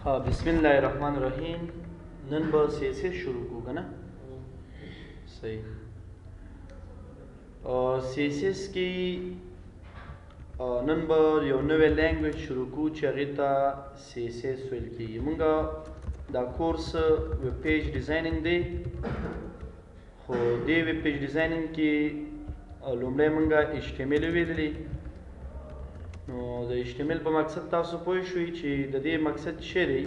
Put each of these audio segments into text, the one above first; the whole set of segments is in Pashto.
بسم الله الرحمن الرحیم. نن به سی اس اس شروع کو کنه؟ صحیح. سی اس اس کې نن به یو نوې language شروع کو چې هغې ته سی اس اس ویل کېږي. مونږ دا کورس web page designing دی، خو دې web page designing کې لومړی مونږ ایچ ټي ایم ایل ویلي. نو د ایچ ټي ایم ایل په مقصد تاسو پوه شئ چې د دې مقصد څه دی.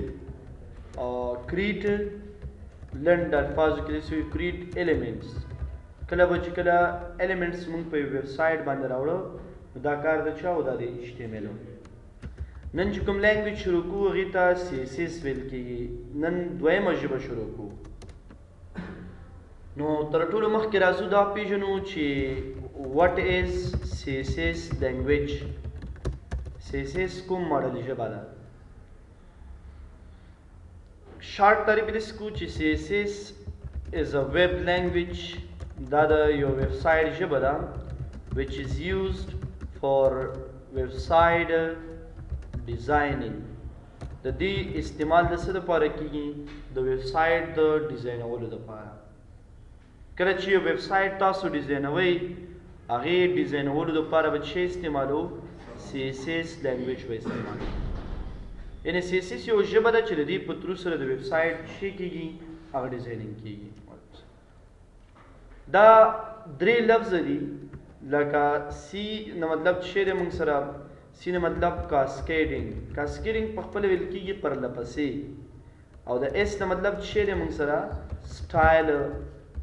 create لنډ الفاظو کې داسې وي create elements. کله به چې کله elements مونږ په یو ویب سایټ باندې راوړو، نو دا کار د چا و؟ دا د ایچ ټي ایم ایل. نن چې کوم language شروع کوو هغې ته سی اس اس ویل کېږي. نن دویمه ژبه شروع کوو. نو تر ټولو مخکې راځو دا پیژنو چې what is CSS language، CSS کوم ماډل ژبه ده. شارټ تعریف دې کو چې CSS is a web language، دا د یو ویب سایټ ژبه ده which is used for website designing. د دې استعمال د څه لپاره کیږي؟ د ویب سایټ د ډیزاینولو لپاره. کله چې یو ویب سایټ تاسو ډیزاینوئ، هغې ډیزاینولو لپاره به څه استعمالو؟ سی اس اس language به استعمالو. یعنی سی اس اس یو ژبه ده چې د دې په through سره د ویب سایټ څه کیږي؟ هغه designing کیږي. دا درې لفظ دي، لکه سی نه مطلب څه دی؟ موږ سره سی نه مطلب cascading. Cascading په خپل ویل کیږي پرله پسې. او د اس نه مطلب څه دی؟ موږ سره سټایل.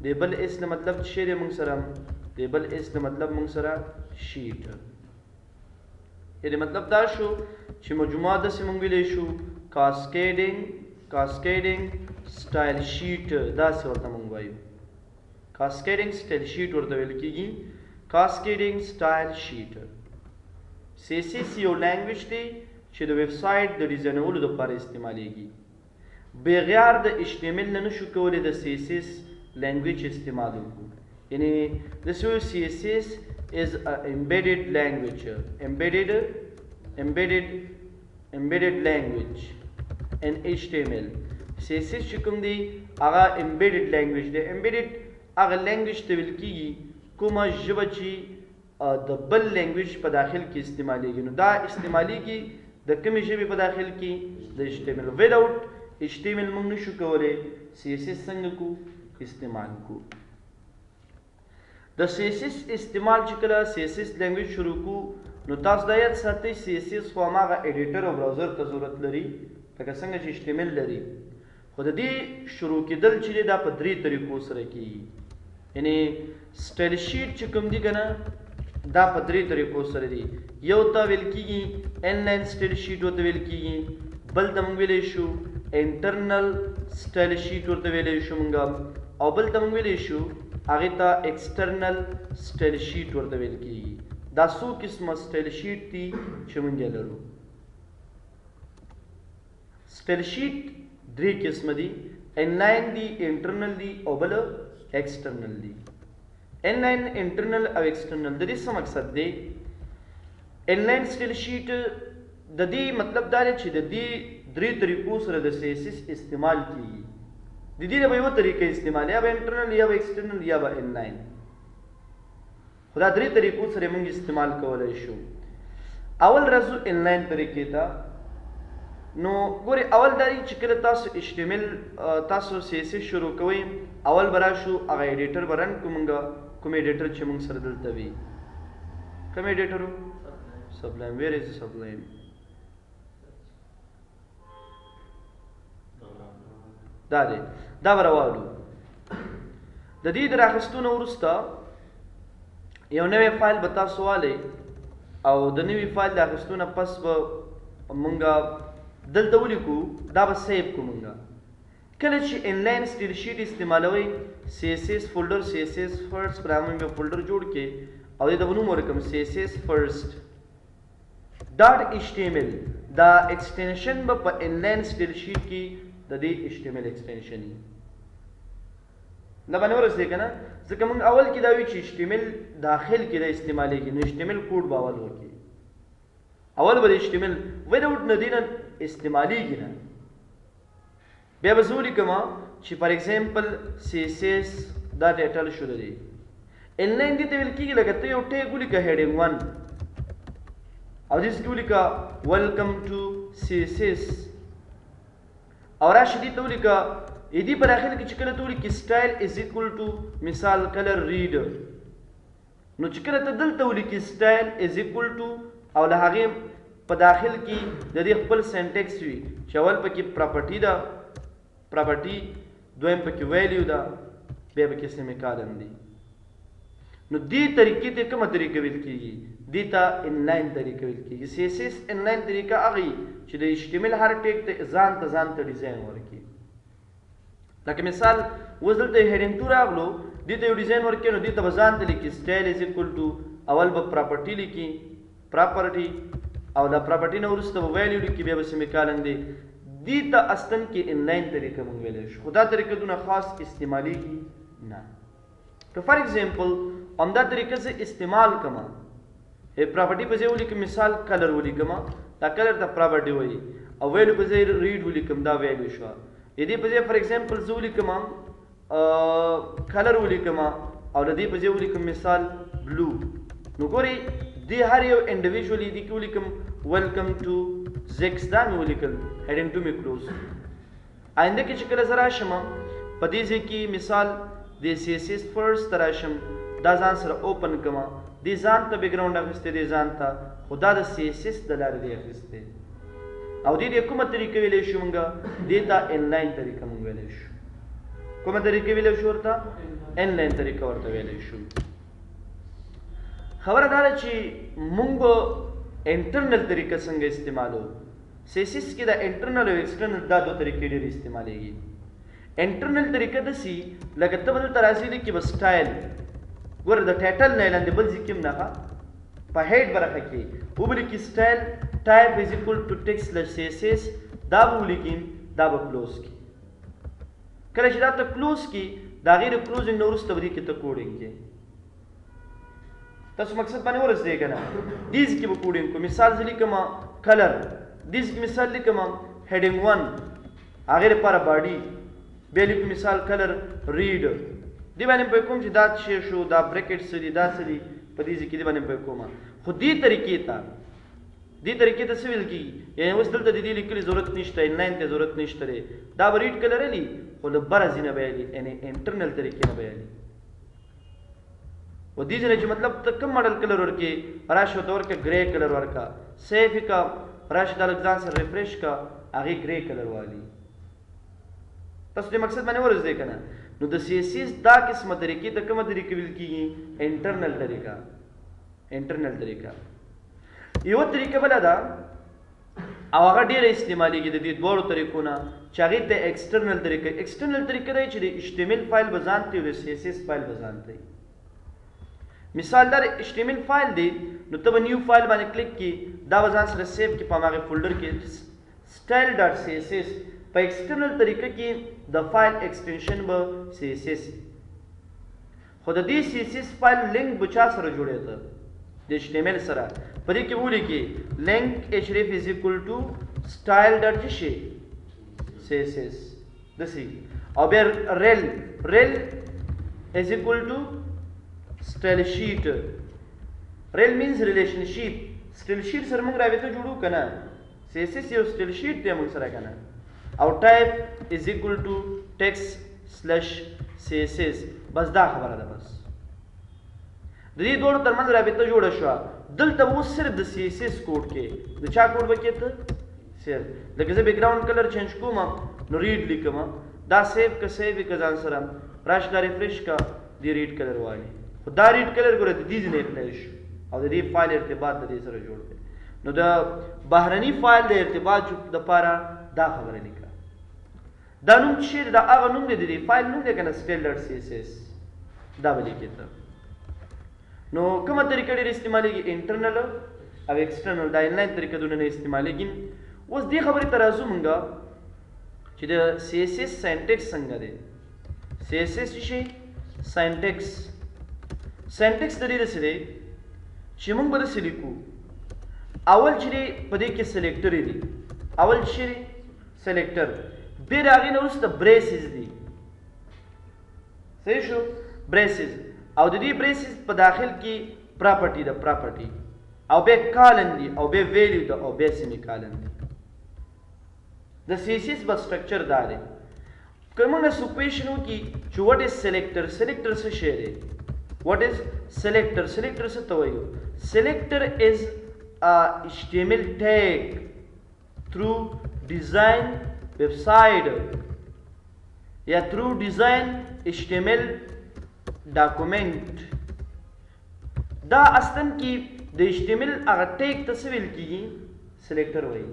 د بل اس نه مطلب څه دی؟ موږ سره د بل اس نه مطلب موږ سره sheet. یعنی مطلب دا شو چې مجموعه داسې مونږ ویلی شو cascading style sheet، داسې ورته مونږ وایو. Cascading style sheet ورته ویل کیږي، cascading style sheet. سی اس اس یو language دی چې د ویب سایټ د ډیزاینولو لپاره استعمالیږي. بغیر د ایچ ټي ایم ایل نه نشو کولی د سی اس اس language استعمال وکړو. یعنی داسې وایو CSS is a embedded language, embedded language in HTML. CSS چې کوم دی هغه embedded language دی. Embedded هغه language ته ویل کیږي کومه ژبه چې د بل language په داخل کې استعمالیږي. نو دا استعمالیږي د کومې ژبې په داخل کې؟ د HTML. Without HTML موږ نشو کولی CSS څنګه کو استعمال کو. د CSS استعمال چې کله CSS language شروع کو، نو تاسو دا یاد ساتئ، CSS خو هماغه editor او browser ته ضرورت لري لکه څنګه چې HTML لري. خو د دې شروع کېدل چې دی دا په درې طریقو سره کیږي. یعنی style sheet چې کوم دی که نه، دا په درې طریقو سره دی. یو ته ویل کیږي inline style sheet ورته ویل کیږي، بل ته موږ ویلی شو internal style sheet ورته ویلی شو موږ، او بل ته موږ ویلی شو هغې ته external style sheet ورته ویل کیږي. دا څو قسمه style sheet دي چې موږ یې لرو. Style sheet درې قسمه دي، inline دي، internal دي او بل external دي. Inline، internal او external، د دې څه مقصد دی؟ Inline style sheet د دې مطلب دا دی چې د دې درې طریقو سره د سی اس اس استعمال کیږي. د دې به یو طریقه استعمال، یا به internal یا به external یا به inline، خو دا درې طریقو سره موږ استعمال کولای شو. اول راځو inline طریقې ته. نو ګوري، اول دا چې کله تاسو HTML تاسو CSS شروع کوئ، اول به راشو هغه editor به run کوو مونږ. کوم editor چې مونږ سره دلته وي؟ کوم editor؟ Sublime. Where is Sublime? دا دی، دا به راوالو. د دې د راخیستو نه وروسته یو نوی فایل به تاسو والئ، او د نوي فایل د اخیستو نه پس به مونږ دلته ولیکو، دا به save کو. مونږ کله چې inline style sheet استعمالوئ، سی اس اس folder، سی اس اس first په نامه یو folder جوړ کړئ او دې ته به نوم ورکړم سی اس اس فرست ډاټ ایچ ټي ایم ایل. دا extension به په inline style sheet کې د دې ایچ ټي ایم ایل extension وي. دا باندې ورسېږي که نه؟ ځکه موږ اول کې دا وی چې ایچ ټي ایم ایل داخل کې دا استعمالېږي، نو ایچ ټي ایم ایل کوډ به اول ورکړي. اول به د ایچ ټي ایم ایل without نه دې نه استعمالېږي نه. بیا به زه ولیکم چې فار ایگزامپل سی اس اس، دا ټایټل شو د دې. انلاین دې ته ویل کېږي لکه ته یو ټیګ ولیکه هیډینګ 1 او دې کې ولیکه ویلکم ټو سی اس اس، او راشه دې ته ولیکه ا دې په داخل کې چې کله ته ولیکې سټایل از ایکوال ټو مثال کلر ریډ، نو چې کله ته دلته ولیکې سټایل از ایکوال ټو او له هغې په داخل کې د دې خپل سنټیکس وي چې اول پکې پراپرټي ده، پراپرټي، دویم پکې ویلیو ده، بیا پکې سیمیکالن دی. نو دې طریقې ته کومه طریقه ویل کېږي؟ دې ته انلاین طریقه ویل کېږي. سی اس اس انلاین طریقه هغه چې د اچ ټي ایم ایل هر ټیګ ته ځان ته ډیزاین ورکړي. لکه مثال اوس دلته هیډینګ 2 راغلو، دې ته یو ډیزاین ورکړي، نو دې ته به ځان ته لیکي سټایل از ایکوال ټو، اول به پراپرټي لیکي، پراپرټي، او دا پراپرټي نه وروسته به ویلیو لیکي، بیا به سیمیکالن دی. دې ته اصلا کې انلاین طریقه مونږ ویلی شو، خو دا طریقه دونه خاص استعمالیږي نه. که فار ایگزامپل همدا طریقه زه استعمال کما، پراپرټي په ځای ولیکم مثال کلر ولیکم، دا کلر ته پراپرټي وایي، او ویلو په ځای ریډ ولیکم، دا ویلو شو. دې په ځای فار ایگزامپل زه ولیکم کلر ولیکم او د دې په ځای ولیکم مثال بلو، نو ګوري دې هر یو انډیویجوالي دې کې ولیکم ویلکم ټو زیکس، دا مې ولیکل، هډینګ 2 مې کلوز. آینده کې چې کله زه راشم په دې ځای کې مثال د سی اس اس فرست راشم، دا ځان سره اوپن کما، دې ځان ته بیکګراوند اخیسته، دې ځان ته خدا د سی اس اس د لارې دی اخیسته. او دې دې کومه طریقه ویلی شو مونږ؟ دې ته انلاین طریقه مونږ ویلی شو. کومه طریقه ویلی شو ورته؟ انلاین طریقه ورته ویلی شو. خبره دا ده چې مونږ به انټرنل طریقه څنګه استعمالو؟ سی اس اس کې د انټرنل او ایکسټرنل دا دوه طریقې ډېرې استعمالېږي. انټرنل طریقه دسی لکه ته به دلته راځې، لیکې به سټایل، ګوره د ټایټل نه لاندې بل ځای کې هم نه، په هیډ برخه کې وبلیکي سټایل ټایپ از ایکوال ټو ټیکسټ سلیش سی اس اس، دا به ولیکي، دا به کلوز کی. کله چې دا ته کلوز کی، د هغې د کلوزینګ نه وروسته به دې کې ته کوډینګ کې. تاسو مقصد باندې ورسېدئ که نه؟ دې ځای کې به کوډینګ کو. مثال زه لیکم کلر، دې ځای کې مثال لیکم هیډینګ 1، هغې لپاره باډي، بیا لیکو مثال کلر ریډ. دې باندې پوه کوم چې دا څه شو، دا بریکټ څه دي، دا څه دي، په دې ځای کې دې باندې پوه کوم. خو دې طریقې ته څه ویل کېږي؟ یعنی اوس دلته د دې لیکلي ضرورت نشته، انلاین ته ضرورت نشته دی. دا به ریډ کلر لري، خو له بره ځینې به یې، یعنی انټرنل طریقې نه به یې. و دې ځینې چې مطلب ته کوم ماډل کلر ورکې، راشه ته ورکه ګرې کلر ورکا، سیف کا، راشه د لږ ځان سره ریفرش کا، هغې ګرې کلر والی. تاسو دې مقصد باندې ورسېدئ که نه؟ نو د سی اس اس دا قسمه طریقې ته کومه طریقه ویل کېږي؟ انټرنل طریقه. انټرنل طریقه یو طریقه بله ده او هغه ډیره استعمالیږي د دې دواړو طریقو نه، چې هغې ته ایکسټرنل طریقه. ایکسټرنل طریقه دی چې د اچ ټي ایم ایل فایل به ځان ته او د سی اس اس فایل به ځان ته. مثال دا اچ ټي ایم ایل فایل دی، نو ته به نیو فایل باندې کلیک کی، دا به ځان سره سیو کی په هغه فولډر کې style.css. په ایکسټرنل طریقه کې د فایل ایکسټنشن به سی اس اس، خو د دې سی اس اس فایل لینک به چا سره جوړېده؟ د اچ ټي ایم ایل سره. په دې کې ولیکي لینک href is equal to style dot شي css دسی، او بیا rel is equal to style sheet. Rel means relationship. Style sheet سره موږ رابطه جوړو کنه؟ سی اس اس یو style sheet دی موږ سره کنه؟ او type is equal to text slash css. بس دا خبره ده. بس د دې دوړو ترمنځ رابطه جوړه شوه. دلته اوس صرف د سی اس اس کوډ کې د چا کوډ وکې ته صرف لکه زه بیکګراوند کلر چینج کوم، نو ریډ لیکم، دا سیو که، سیو که ځان سره راش، دا ریفرش کا، دی ریډ کلر والی. خو دا ریډ کلر ګوره د دې ځینې اپلای شو او د دې فایل ارتباط د دې سره جوړ دی. نو د بهرني فایل د ارتباط د پاره دا خبره لیکه. دا نوم چې دا هغه نوم دی، د دې فایل نوم دی کنه، style.css، دا به لیکې ته. نو کومه طریقه ډېر استعمالېږي؟ انټرنل او ایکسټرنل. دا انلاین طریقه دونه نه استعمالېږي. اوس دې خبرې ته راځو مونږ چې د سی اس اس سینټیکس څنګه دی. سی اس اس شي سینټیکس، سینټیکس د دې داسې دی چې مونږ به داسې لیکو. اول چې دی په دې کې سلیکټر دي. اول چې دی سلیکټر، بیا د هغې نه وروسته braces دي، صحیح شو؟ braces، او د دې braces په داخل کې property ده، property، او بیا colon دي، او بیا value ده، او بیا semicolon دي. د CSS به structure دا دی. که موږ څه question وکړي چې what is selector؟ Selector څه شی دی؟ What is selector؟ Selector څه ته وایو؟ Selector is a HTML tag through design website یا through design HTML document. دا اصلا کې د HTML هغه tag ته څه ویل کیږي؟ Selector وایي،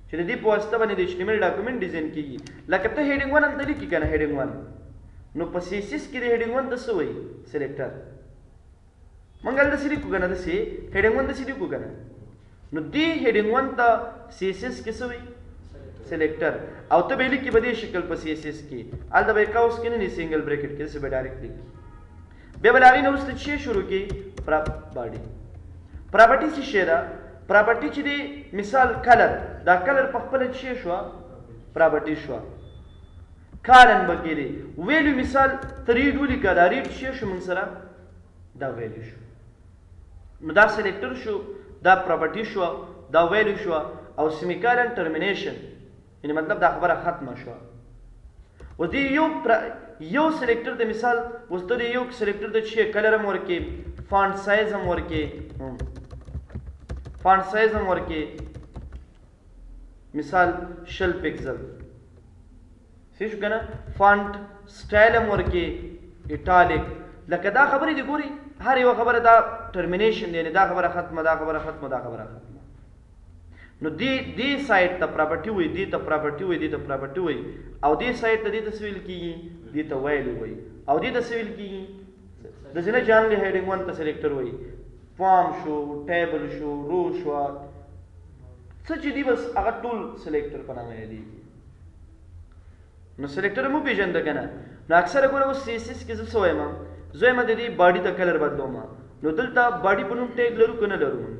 چې د دې په واسطه باندې د HTML document design کیږي. لکه ته heading 1 هلته لیکي که نه؟ Heading 1، نو په CSS کې د heading 1 ته څه وایي؟ Selector. مونږ هلته داسې لیکو که نه؟ داسې heading 1 داسې لیکو که نه؟ نو دې heading 1 ته CSS کې څه وایي؟ Selector. او ته به لیکي په دې شکل په CSS کې، هلته به یې قوس کې نه نیسي، single bracket کې، داسې به direct لیکي. بیا به له هغې نه وروسته چې شروع کړي body. Property څه شی ده؟ Property چې دی، مثال color، دا color په خپله چې شوه؟ Property شوه. Colon به کې دی، value، مثال ته red ولیکه، دا red چې شو موږ سره؟ دا value شو. نو دا selector شو، دا property شو، دا value شو، او semicolon termination، یعنی مطلب دا خبره ختمه شوه. اوس دی یو selector د مثال، اوس ته یو selector د چې color هم ورکې، font size هم ورکې، font size هم ورکې، مثال 20 پکسل، صحیح شو کنه؟ Font style هم ورکې italic. لکه دا خبرې دی، ګوري، هر یو خبره دا termination دی، یعنی دا خبره ختمه، دا خبره ختمه، دا خبره ختمه. نو دی side ته property وي، دی ته property وي، دی ته property وي، او دی side ته، دی ته څه ویل کیږي؟ دی ته value وي، او دی ته څه ویل کیږي؟ د ځینې جان له heading 1 ته selector وي. Form شو، table شو، row شو، څه چې دی بس هغه ټول selector په نامه یادېږي. نو selector مو پیژند کنه؟ نو اکثره ګوره، اوس CSS کې زه څه وایم؟ زه وایم د دې body ته color بدلوم. نو دلته body په نوم tag لرو کنه؟ لرو، مونږ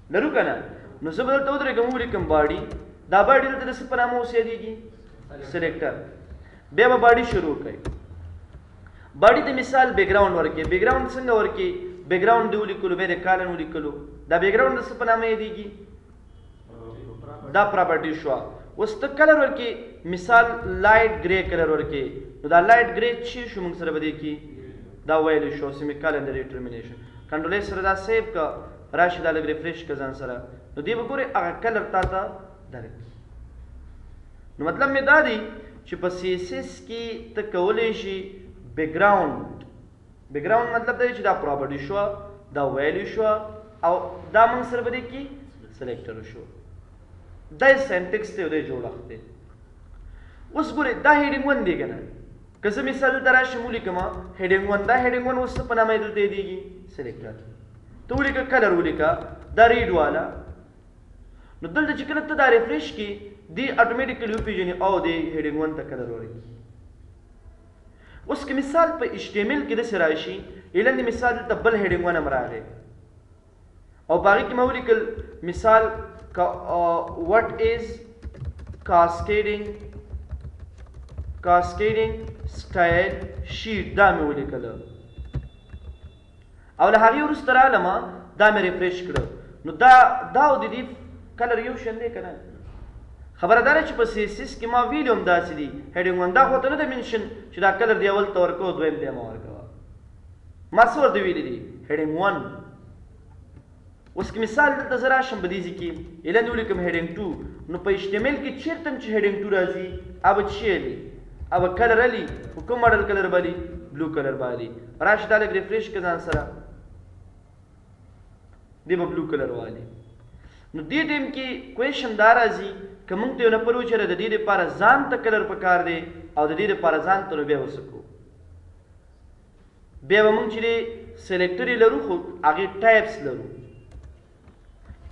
لرو کنه؟ نو زه به دلته ودرېږم، ولیکم body. دا body دلته د څه په نامه اوس یادېږي؟ Selector. بیا به body شروع کړئ. Body ته مثال background ورکې. Background څنګه ورکې؟ Background دی ولیکلو، بیا د colon ولیکلو. دا background د څه په نامه یادېږي؟ دا property شو. اوس ته color ورکې، مثال light grey color ورکې. نو دا light grey چې شو موږ سره بده کی؟ دا value شو، semicolon د termination. Control سره دا save کا، راشي دا لږ refresh کا ځان سره. نو دی وګوره، هغه color تا ته درکې. نو مطلب می دا دی چې په CSS کې ته کولی شي background. Background مطلب دا دی چې دا property شو، دا value شو، او دا موږ سره بده کی selector شو. دا syntax ته دی، جوړښت دی. اوس ګوره، دا heading 1 دی کنه؟ که زه مثال دلته راشم ولیکم heading 1، دا heading 1 اوس څه په نامه دلته یادېږي؟ Selector. ته ولیکه color، ولیکه دا red والا. نو دلته چې کله ته دا refresh کی، دی automatically وپیژني او دی heading 1 ته color ورکړي. اوس که مثال په HTML کې داسې راشي، اعلان مثال دلته بل heading 1 هم راغی، او په هغې کې ما ولیکل مثال what is cascading style sheet، دا مې ولیکل، او له هغې وروسته رالم، دا مې refresh کړو. نو دا او د دې color یو شان دی که نه؟ خبره دا ده چې په CSS کې ما ویلي هم داسې دي heading 1. دا خو ته نه ده mention چې دا color دی اول ته ورکوه، دویم دی مه ورکوه. ما څه ورته ویلي دي؟ Heading 1. اوس که مثال دلته زه راشم په دې ځای کې اعلان ولیکم heading 2، نو په HTML کې چېرته هم چې heading 2 راځي، هغه به څه دی؟ هغه به color الي. خو کوم ماډل color به الي؟ Blue color به الي. راشه دا لږ refresh که ځان سره، دی به blue color والي. نو دې ټیم کې question دا راځي، که موږ ته یو نفر وچېره د دې لپاره ځان ته color پکار دی او د دې لپاره ځان ته، نو بیا وسکو؟ بیا به موږ چې selector لرو، خو هغې types لرو.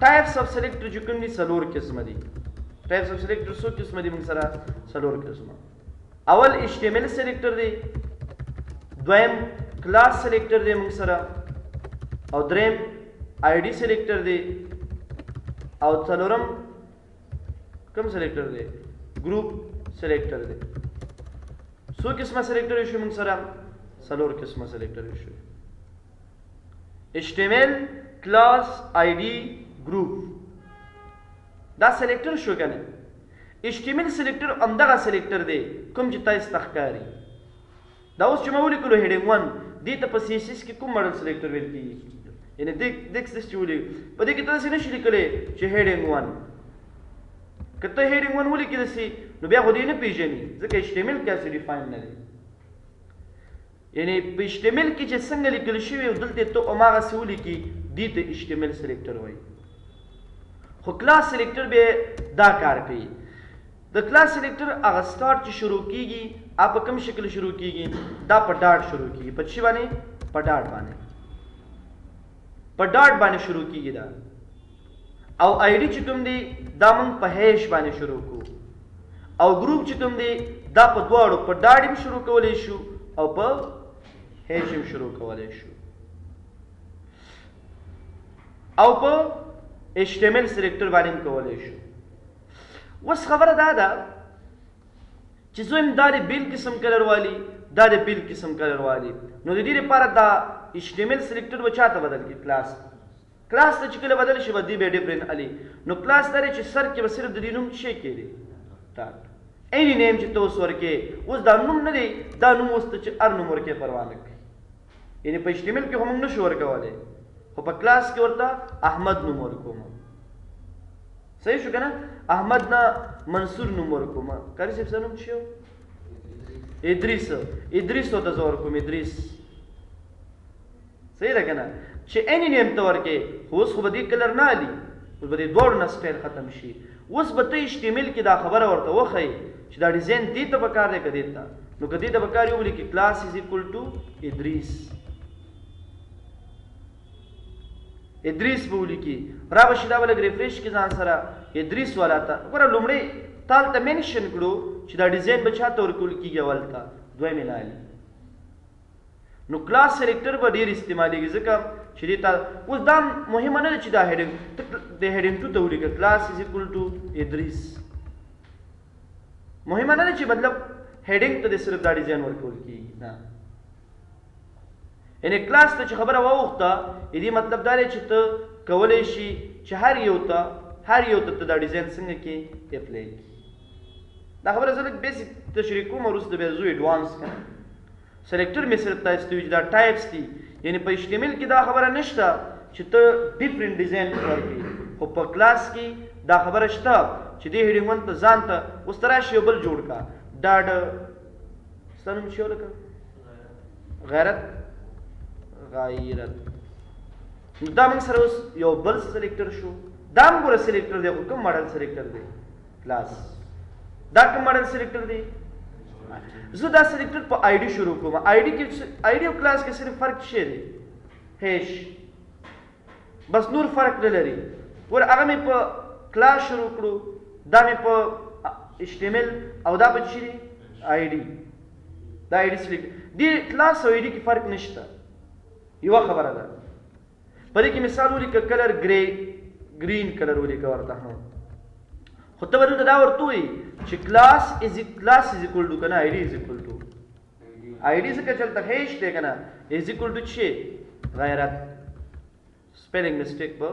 Types of selector چې کوم دي، څلور قسمه دي. Types of selector څو قسمه دي موږ سره؟ څلور قسمه. اول HTML selector دی، دویم class selector دی موږ سره، او دریم ID selector دی، او څلورم کوم selector دی؟ Group selector دی. څو قسمه selector شو موږ سره؟ څلور قسمه selector شو. HTML، class، ID، group. دا selector شو کنه. HTML selector همدغه selector دی کوم چې تاسو ته ښکاري. دا اوس چې ما ولیکلو heading 1، دې ته په CSS کې کوم model selector ویل کېږي؟ یعنی دې څه چې ولیک، په دې کې تاسو نه شئ لیکلی چې heading 1. که ته heading 1 ولیکې داسې، نو بیا خو دې نه پېژني، ځکه HTML کې هسې define نه دی. یعنی په HTML کې چې څنګه لیکل شوي او دلته ته هماغسې ولیکې، دې ته HTML selector وایي. خو class selector بیا دا کار کوي. د class selector هغه start چې شروع کیږي، هغه په کوم شکل شروع کیږي؟ دا په dot شروع کیږي. په څه باندې؟ په dot باندې. په dot باندې شروع کیږي دا. او ID چې کوم دی، دا موږ په hash باندې شروع کو. او group چې کوم دی، دا په دواړو، په dot هم شروع کولی شو او په hash هم شروع کولی شو، او په HTML selector باندې هم کولی شو. اوس خبره دا ده چې زویم دا د بیل قسم color والی، دا د بیل قسم color والی، نو د دې لپاره دا HTML selector به چاته بدل کړي؟ class. class ته چې کله بدل شي، به دې بیا different الی. نو کلاس لري چې سر کې به صرف د دې نوم څه کېږي؟ dot. Any name چې ته اوس ورکې، اوس دا نوم نه دی، دا نوم اوس ته چې هر نوم ورکې پروا نه کوي. یعنی په HTML کې خو موږ نشو ورکولی، خو په کلاس کې ورته احمد نوم ورکوم. صحیح شو که نه؟ احمد نه منصور نوم ورکوم. قاري صاحب څه نوم شو؟ ادریس. ادریس ورته زه ورکوم، ادریس. صحیح ده که نه؟ چې any name ته ورکې، خو اوس خو به دې color نه الي، اوس به دې دواړو نه style ختم شي. اوس به ته HTML کې دا خبره ورته وښیې چې دا design دې ته پکار دی که دې ته. نو که دې ته پکار وي، ولیکې class is equal to ادریس. ادریس به ولیکي، را به شي. دا به لږ refresh کړي ځان سره ادریس والا ته. ګوره، لومړی تا هلته mention کړو چې دا design به چا ته ورکول کېږي اول ته، دویم یې نه الي. نو class selector به ډېر استعمالېږي، ځکه چې دې ته اوس دا مهمه نه ده چې دا heading ته د heading 2 ته ولیکه class is equal to ادریس. مهمه نه ده چې مطلب heading ته دې صرف دا design ورکول کېږي، نه. یعنی کلاس ته چې خبره واوښته، دې مطلب دا دی چې ته کولی شي چې هر یو ته ته دا design څنګه کې apply کړي. دا خبره زه لږ basic تشریح کوم، وروسته بیا ځو advance. که نه selector مې صرف تاسو ته وي چې دا types دي. یعنی په HTML کې دا خبره نشته چې ته different design ورکړي، خو په کلاس کې دا خبره شته چې دې heading 1 ته ځان ته اوس ته راشي یو بل جوړ کا. ډاډ ستا نوم څه ولکه؟ غیرت. غیرت. نو دا موږ سره اوس یو بل selector شو. دا هم ګوره selector دی، خو کوم model selector دی؟ کلاس. دا کوم model selector دی؟ زه دا selector په ID شروع کوم. ID کې، ID او کلاس کې صرف فرق څه دی؟ hash، بس، نور فرق نه لري. ګوره، هغه مې په کلاس شروع کړو، دا مې په HTML، او دا په څه دی؟ ID. دا ID selector دی. کلاس او ID کې فرق نشته. یوه خبره ده، په دې کې مثال ولیکه color grey، green color ولیکه ورته هم، خو ته به دلته دا ورته وایي چې class is equal to که نه ID is equal to ID، ځکه چې هلته hash دی که نه، is equal to چې غیرت. spelling mistake به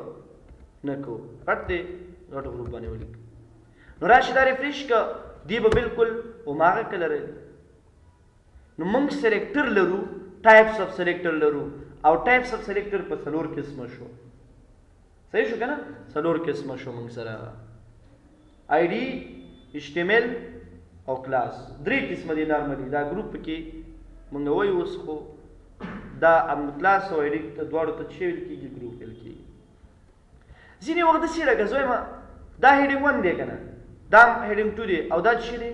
نه کوو. غټ دی، غټ حروف باندې ولیک. نو راشي دا refresh که، دی به بالکل هماغه color دی. نو موږ selector لرو، types of selector لرو، او types of selector په څلور قسمه شو. صحیح شو که نه؟ څلور قسمه شو موږ سره: ID، HTML او کلاس. درې قسمه دي normally. دا group کې موږ وایو اوس، خو دا ام کلاس او ID ته دواړو ته څه ویل کېږي؟ group ویل کېږي. ځینې وخت داسې لکه زه وایم دا heading 1 دی که نه، دا heading 2 دی، او دا څه دی؟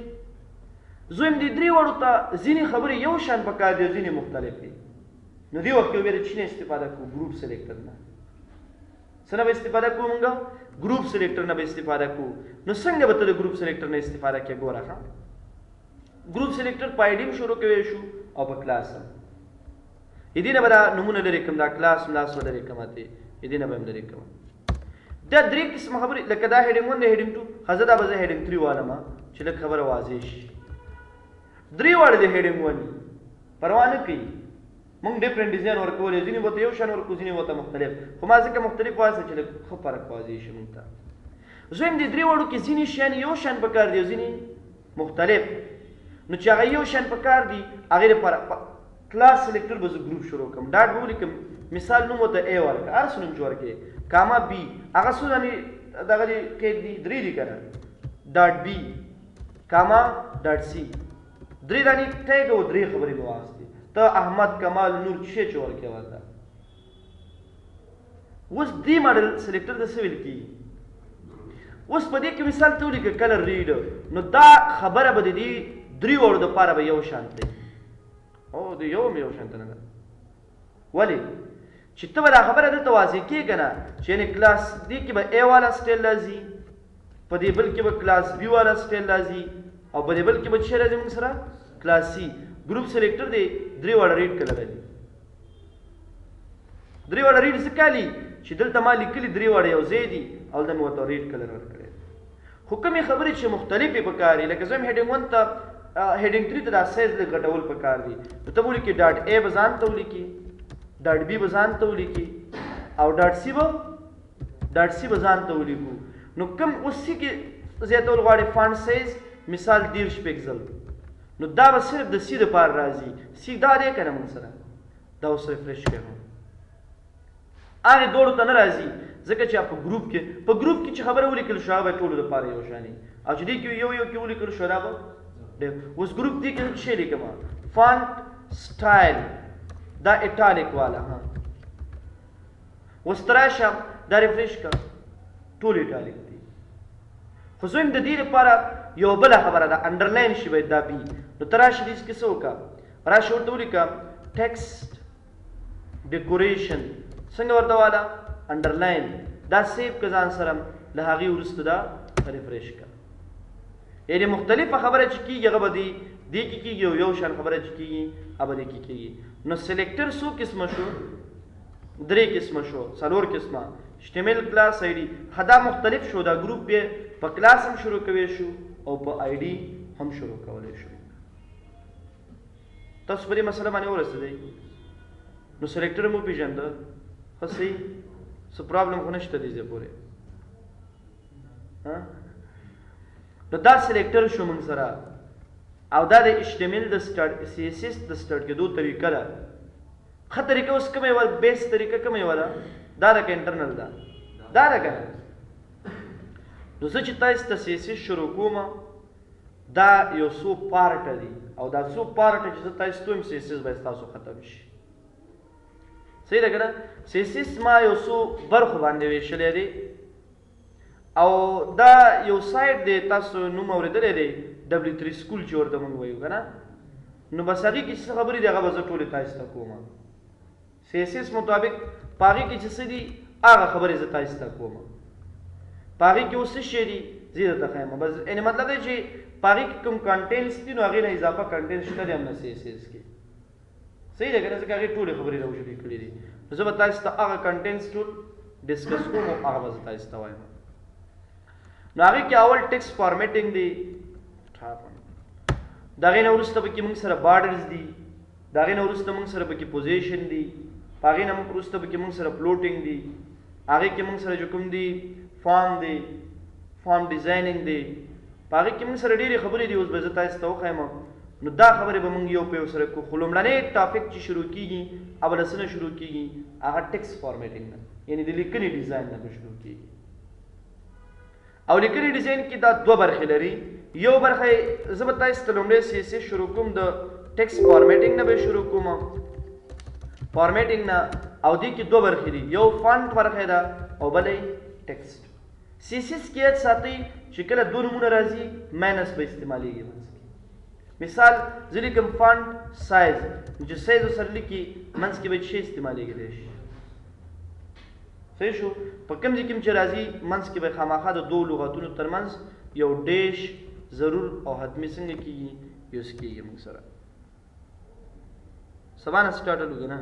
زه وایم دې درې واړو ته ځینې خبرې یو شان پکار دي، ځینې مختلف دي. نو دې وخت کې بیا د څه نه استفاده کوو؟ group selector نه. څه نه به استفاده کوو موږ؟ group selector نه به استفاده کوو. نو څنګه به ته د group selector نه استفاده کوې؟ ګوره ښه، group selector په ID شروع کوی شو او په کلاس هم. دې نه به دا نمونه لرې کوم، دا کلاس ملاس به لرې کوم، ته دې نه به هم لرې کوم. دا درې قسمه خبرې، لکه دا heading 1 دی، heading 2، ښه زه دا به زه heading 3 والم. چې لږ خبره واضح شي. درې واړه د heading 1 پروا نه کوي. مونږ different design ورکولې، ځینې به ته یو شان ورکو، ځینې به ته مختلف، خو ما ځکه مختلف واخیسته چې لږ ښه فرق واضح شي مونږ ته. زه هم دې درې واړو کې ځینې شیان یو شان پکار دي او ځینې مختلف. نو چې هغه یو شان پکار دي هغې لپاره class selector به زه group شروع کړم، dot به ولیکم، مثال نوم ورته A ورکړه، هر څه نوم چې ورکړې، comma B، هغه څو دانې دغه دې قید دي، درې دي که نه، dot B comma dot C، درې دانې tag او درې خبرې مې واخیستې. ته احمد کمال نور څه شی چې ورکړې ورته. اوس دې model selector ته څه ویل کېږي؟ اوس په دې کې مثال ته ولیکه color red، نو دا خبره به د دې درې واړو دپاره به یو شان دی، او د یو هم یو شان ته نه ده. ولې چې ته به دا خبره دلته واضح کړې که نه، چې یعنې کلاس دې کې به A والا style راځي، په دې بل کې به class B والا style راځي، او په دې بل کې به څه راځي موږ سره class C. group selector دی درې واړه red color دي. درې واړه red ځکه دي چې دلته ما لیکلي درې واړه یو ځای دي او دلته مې ورته red color ورکړی. خو کومې خبرې چې مختلفې پکار دي، لکه زه هم heading 1 ته heading 3 ته دا سایز لږ غټول پکار دي، نو ته به ولیکې dot A به ځان ته ولیکې، dot B به ځان ته ولیکې، او dot C به ځان ته ولیکو. نو کوم اوس C کې زیاتول غواړي font size مثال 30 پکسل، نو دا به صرف د C دپاره راځي. C دا دی که نه موږ سره، دا اوس refresh کوم، هغې دوړو ته نه راځي، ځکه چې په group کې چې خبره ولیکل شو هغه به ټولو دپاره یو شان وي، او چې دې کې یو یو کې ولیکل شو دا به ډېر. اوس group دې کې څه شی لیکم؟ font style دا italic والا. ها اوس ته راشه دا refresh کړه، ټول italic دي. خو زه هم د دې لپاره یو بله خبره ده، underline شي باید دا B. نو ته راشه دې کې څه وکړه، راشه ورته ولیکه text decoration، څنګه ورته واله underline، دا save که ځان سره، له هغې وروسته دا refresh کړه. یعنې مختلفه خبره چې کېږي هغه به دې کې کېږي، او یو شان خبره چې کېږي هغه به دې کې کېږي. نو selector څو قسمه شو؟ درې قسمه شو، څلور قسمه، HTML class ID. ښه دا مختلف شو، دا group بیا په کلاس هم شروع کوی شو او په ID هم شروع کولی شو. تاسو په دې مسله باندې ورسېدئ؟ نو selector مو پېژنده، ښه صحیح، څه problem خو نشته دې ځای پورې. نو دا selector شو موږ سره، او دا د HTML د start CSS د start کېدو طریقه ده. ښه طریقه اوس کومه یوه base طریقه کومه یوه ده؟ دا ده که internal ده؟ دا ده که نه؟ نو زه چې تاسو ته CSS شروع کوم، دا یو څو part دي، او دا څو part چې زه تاسو ته وایم CSS به ستاسو ختم شي. صحیح ده که نه؟ CSS ما یو څو برخو باندې ویشلی دی، او دا یو سایت دی، تاسو نوم اورېدلی دی، W3 School چې ورته موږ وایو که نه؟ نو بس هغې کې چې څه خبرې دي هغه به زه ټولې تاسو ته کوم. CSS مطابق په هغې کې چې څه دي هغه خبرې زه تاسو ته کوم. په هغې کې اوس څه شی دي زه درته ښیم. بس یعنې مطلب دی چې په هغې کې کوم contents دي نو هغې نه اضافه content شته دی هم نه CSS کې. صحیح ده که نه؟ ځکه هغې ټولې خبرې راوشلې کړې دي. نو زه به تاسو ته هغه contents ټول discuss کوم او هغه به زه تاسو ته وایم. نو هغې کې اول text formatting دی، د هغې نه وروسته پکې موږ سره borders دي، د هغې نه وروسته موږ سره پکې position دي، په هغې نه وروسته پکې موږ سره floating دي، هغې کې موږ سره چې کوم دي form دی، form designing دی، په هغې کې موږ سره ډېرې خبرې دي. اوس به زه تاسو ته وښایم. نو دا خبرې به موږ یو په یو سره کوو. خو لومړنی topic چې شروع کېږي اول څه نه شروع کېږي؟ هغه text formatting نه، یعنې د لیکنې ډیزاین نه به شروع کېږي. او لیکنې ډیزاین کې دا دوه برخې لري. یو برخه زه به تاسو ته لومړی CSS شروع کوم، د text formatting نه به شروع کوم، formatting نه. او دې کې دوه برخې دي، یو font برخه ده او بله text. CSS کې یاد ساتئ چې کله دوه نومونه راځي minus به استعمالېږي منځ کې. مثال زه لیکم font size، نو چې سایز ورسره لیکي منځ کې به څه استعمالېږي دی شي. صحیح شو؟ په کوم ځای کې چې راځي منځ کې به خامخا د دوو لغتونو ترمنځ یو dash ضرور او حتمي څنګه کېږي use کېږي موږ سره. سبا نه start که نه؟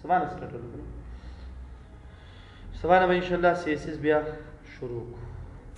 سبا نه start که نه؟ سبا نه به انشاءالله CSS بیا شروع کړو.